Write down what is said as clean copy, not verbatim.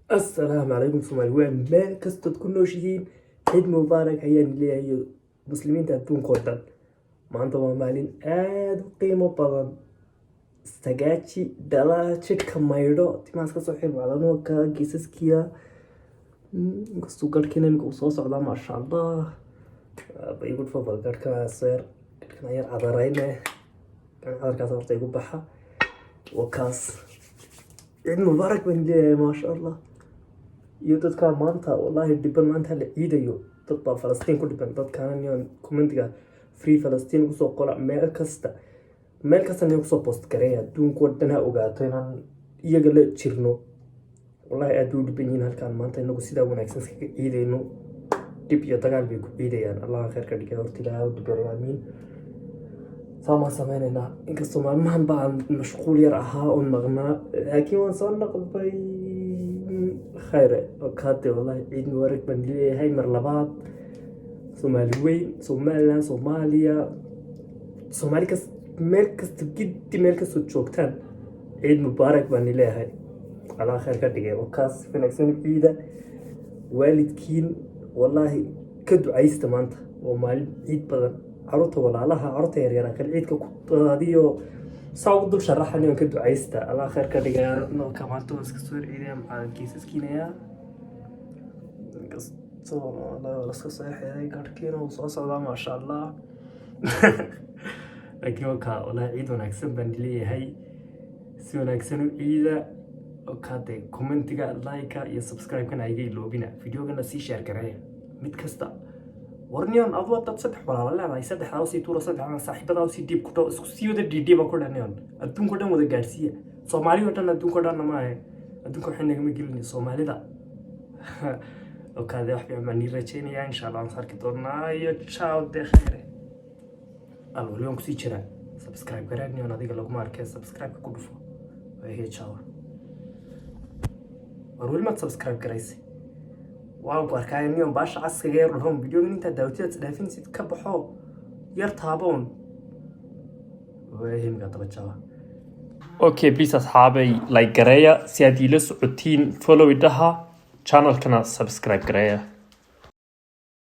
Assalaamu calaykum Soomaali, waa meel kastood ku nooshihiin, ciid mubaarak ayaan leeyahay muslimiinta adduunka oo dhan. Maanta waa maalin aada u qiimo badan. Sagaaji dhalaa, jidhka maydho, timahaas kasoo xir, macdanuka geesaskiya. Inkastuu garhkiina imika uu soo socdaa, maasha Allah, ba igu dhufo. Garhkaas yar, garhkan yar cadarayne, kan cadarkaas horta igu baxa. Waa kaas. Ciid mubaarak baan leeyahay, maasha Allah. Iyo dadka maanta wallahi dhiban, maanta la ciidayo, dad baa Falastiin ku dhiban. Dadkaana niyon commentiga "Free Falastiin" kusoo qora meel kasta, meel kasta niyon kusoo post gareeya. Adduunka oo dhan ha ogaato inaan iyaga la jirno. Wallahi aad bay u dhiban yihiin. Halkaan maanta inagu sidaa wanaagsan iskaga ciidayno, dhib iyo dagaal bay ku ciidayaan. Allah kheer ka dhigay horta, Ilaahay u dhibeeyo, aamiin. Saamaan sameynaynaa. Inkastoo maalmahan baan mashquul yar ahaa oon maqnaa, laakiin waan soo noqday, khayre kaade. Wallahi ciid mubaarak baan leeyahay mar labaad. Soomaali weyn, Somaliland, Soomaaliya, Soomaali kas, meel kasta, giddi meel kastoo joogtaan, ciid mubaarak baan leeyahay. Allah khayr ka dhigay. Wakaas, wanaagsan ciida. Waalidkiin wallaahi ka ducaysta. Maanta waa maalin ciid badan. Caruurta walaalaha, caruurta yaryar kale ciidka ku daadiyo, saa ugu dul sharaxan ka ducaysta. Allah khayr ka dhigaya. Nolka maanta waan iska soo ciidaya, maxaa geesaskiinaya. Inkastoo laska soo xiray, garhkiina uu soo socdaa, maasha Allah, laakiin wakaa. Wallahi ciid wanaagsan baan leeyahay. Si wanaagsan u ciida. Okaade, commentiga, like-ka iyo subscribe-kana iga iloobina. Videogana sii share gareeya mid kasta. Warniyon, adoo dad saddex walaala leedahay, saddexdaa usii tuura, saddexdaa saaxiibadaa usii dhiib ku dhow, isku sii wada dhiidhiiba ku dhan. Adduunka dhan wada gaadhsiiya, Soomaali oo dhan, adduunka o dhanna maahe. Adduunka waxay nagama gelin Soomaalida. Okaade, wax fiican baan nii rajaynayaa, insha Allah waan is arki doonaa iyo ciao. Dee khayre al, wali waan kusii jiraa. Subscribe garaagniyon, adiga laguma arkee, subscribe-ka ku dhufo. Waahee, ciao. War weli maad subscribe garaysay? Waan ku arkaaya niyon, baasha caskaga yar dhufan. Videogan intaa daawatidaad isdhaafinsid ka baxo, yar taaboon. Waahee, migaa daba jaba. Okay, please asxaabay, like gareeya si aad iila socotiin, follow idhaha, channelkana subscribe gareeya.